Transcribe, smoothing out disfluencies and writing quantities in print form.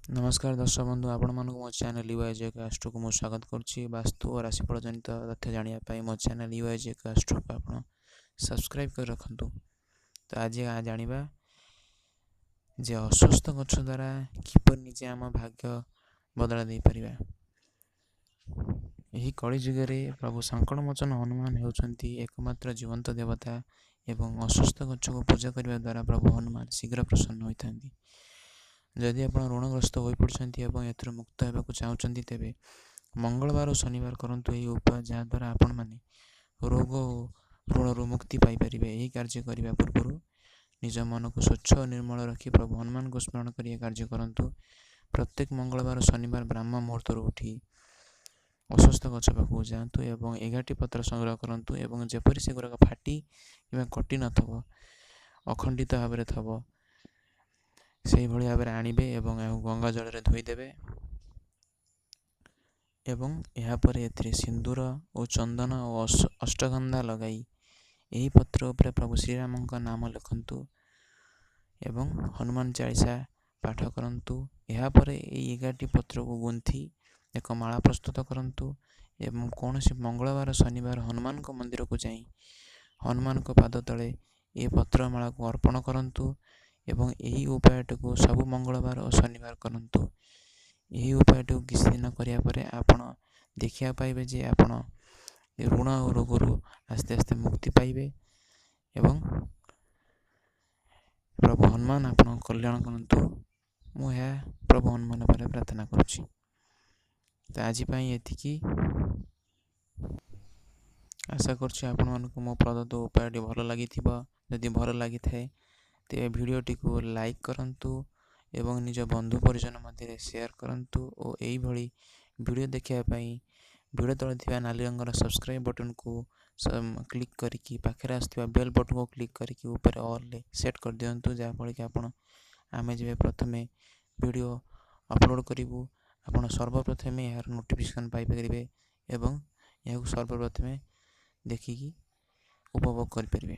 ନମସ୍କାର ଦର୍ଶକ ବନ୍ଧୁ, ଆପଣମାନଙ୍କୁ ମୋ ଚ୍ୟାନେଲ୍ you I J ଆଷ୍ଟ୍ରୋକୁ ମୁଁ ସ୍ୱାଗତ କରୁଛି। ବାସ୍ତୁ ଓ ରାଶିଫଳ ଜନିତ ତଥ୍ୟ ଜାଣିବା ପାଇଁ ମୋ ଚ୍ୟାନେଲ୍ you I J ଆଷ୍ଟ୍ରୋକୁ ଆପଣ ସବସ୍କ୍ରାଇବ୍ କରି ରଖନ୍ତୁ। ତ ଆଜି ଜାଣିବା ଯେ ଅଶ୍ୱତ୍ଥ ଗଛ ଦ୍ୱାରା କିପରି ନିଜେ ଆମ ଭାଗ୍ୟ ବଦଳାଇ ଦେଇପାରିବା। ଏହି କଳିଯୁଗରେ ପ୍ରଭୁ ସଙ୍କଟମୋଚନ ହନୁମାନ ହେଉଛନ୍ତି ଏକମାତ୍ର ଜୀବନ୍ତ ଦେବତା ଏବଂ ଅଶ୍ୱତ୍ଥ ଗଛକୁ ପୂଜା କରିବା ଦ୍ୱାରା ପ୍ରଭୁ ହନୁମାନ ଶୀଘ୍ର ପ୍ରସନ୍ନ ହୋଇଥାନ୍ତି। ଯଦି ଆପଣ ଋଣଗ୍ରସ୍ତ ହୋଇପଡ଼ିଛନ୍ତି ଏବଂ ଏଥିରୁ ମୁକ୍ତ ହେବାକୁ ଚାହୁଁଛନ୍ତି, ତେବେ ମଙ୍ଗଳବାର ଓ ଶନିବାର କରନ୍ତୁ ଏହି ଉପାୟ, ଯାହାଦ୍ୱାରା ଆପଣମାନେ ରୋଗ ଓ ଋଣରୁ ମୁକ୍ତି ପାଇପାରିବେ। ଏହି କାର୍ଯ୍ୟ କରିବା ପୂର୍ବରୁ ନିଜ ମନକୁ ସ୍ୱଚ୍ଛ ଓ ନିର୍ମଳ ରଖି ପ୍ରଭୁ ହନୁମାନଙ୍କୁ ସ୍ମରଣ କରି ଏ କାର୍ଯ୍ୟ କରନ୍ତୁ। ପ୍ରତ୍ୟେକ ମଙ୍ଗଳବାର ଓ ଶନିବାର ବ୍ରାହ୍ମ ମୁହୂର୍ତ୍ତରୁ ଉଠି ଅଶ୍ୱତ୍ଥ ଗଛ ପାଖକୁ ଯାଆନ୍ତୁ ଏବଂ 11ଟି ପତ୍ର ସଂଗ୍ରହ କରନ୍ତୁ ଏବଂ ଯେପରି ସେଗୁଡ଼ାକ ଫାଟି କିମ୍ବା କଟି ନଥିବ, ଅଖଣ୍ଡିତ ଭାବରେ ଥବ, ସେଇଭଳି ଭାବରେ ଆଣିବେ ଏବଂ ଏହାକୁ ଗଙ୍ଗା ଜଳରେ ଧୋଇଦେବେ ଏବଂ ଏହାପରେ ଏଥିରେ ସିନ୍ଦୁର ଓ ଚନ୍ଦନ ଓ ଅଷ୍ଟଗନ୍ଧା ଲଗାଇ ଏହି ପତ୍ର ଉପରେ ପ୍ରଭୁ ଶ୍ରୀରାମଙ୍କ ନାମ ଲେଖନ୍ତୁ ଏବଂ ହନୁମାନ ଚାଳିଶା ପାଠ କରନ୍ତୁ। ଏହାପରେ ଏହି 11ଟି ପତ୍ରକୁ ଗୁନ୍ଥି ଏକ ମାଳା ପ୍ରସ୍ତୁତ କରନ୍ତୁ ଏବଂ କୌଣସି ମଙ୍ଗଳବାର ଶନିବାର ହନୁମାନଙ୍କ ମନ୍ଦିରକୁ ଯାଇ ହନୁମାନଙ୍କ ପାଦ ତଳେ ଏ ପତ୍ରମାଳାକୁ ଅର୍ପଣ କରନ୍ତୁ ଏବଂ ଏହି ଉପାୟଟିକୁ ସବୁ ମଙ୍ଗଳବାର ଓ ଶନିବାର କରନ୍ତୁ। ଏହି ଉପାୟଟିକୁ କିଛି ଦିନ କରିବା ପରେ ଆପଣ ଦେଖିବାକୁ ପାଇବେ ଯେ ଆପଣ ଋଣ ଓ ରୋଗରୁ ଆସ୍ତେ ଆସ୍ତେ ମୁକ୍ତି ପାଇବେ ଏବଂ ପ୍ରଭୁ ହନୁମାନ ଆପଣଙ୍କ କଲ୍ୟାଣ କରନ୍ତୁ, ମୁଁ ଏହା ପ୍ରଭୁ ହନୁମାନ ଉପରେ ପ୍ରାର୍ଥନା କରୁଛି। ତ ଆଜି ପାଇଁ ଏତିକି। ଆଶା କରୁଛି ଆପଣମାନଙ୍କୁ ମୋ ପ୍ରଦତ୍ତ ଉପାୟଟି ଭଲ ଲାଗିଥିବ। ଯଦି ଭଲ ଲାଗିଥାଏ, ତେବେ ଭିଡ଼ିଓଟିକୁ ଲାଇକ୍ କରନ୍ତୁ ଏବଂ ନିଜ ବନ୍ଧୁ ପରିଜନ ମଧ୍ୟରେ ସେୟାର କରନ୍ତୁ ଓ ଏଇଭଳି ଭିଡ଼ିଓ ଦେଖିବା ପାଇଁ ଭିଡ଼ିଓ ତଳେ ଥିବା ନାଲି ରଙ୍ଗର ସବସ୍କ୍ରାଇବ୍ ବଟନ୍କୁ କ୍ଲିକ୍ କରିକି ପାଖରେ ଆସୁଥିବା ବେଲ୍ ବଟନ୍କୁ କ୍ଲିକ୍ କରିକି ଉପରେ ଅଲ୍ରେ ସେଟ୍ କରିଦିଅନ୍ତୁ, ଯାହାଫଳରେ କି ଆପଣ ଆମେ ଯେବେ ପ୍ରଥମେ ଭିଡ଼ିଓ ଅପଲୋଡ଼ କରିବୁ, ଆପଣ ସର୍ବପ୍ରଥମେ ଏହାର ନୋଟିଫିକେସନ୍ ପାଇପାରିବେ ଏବଂ ଏହାକୁ ସର୍ବପ୍ରଥମେ ଦେଖିକି ଉପଭୋଗ କରିପାରିବେ।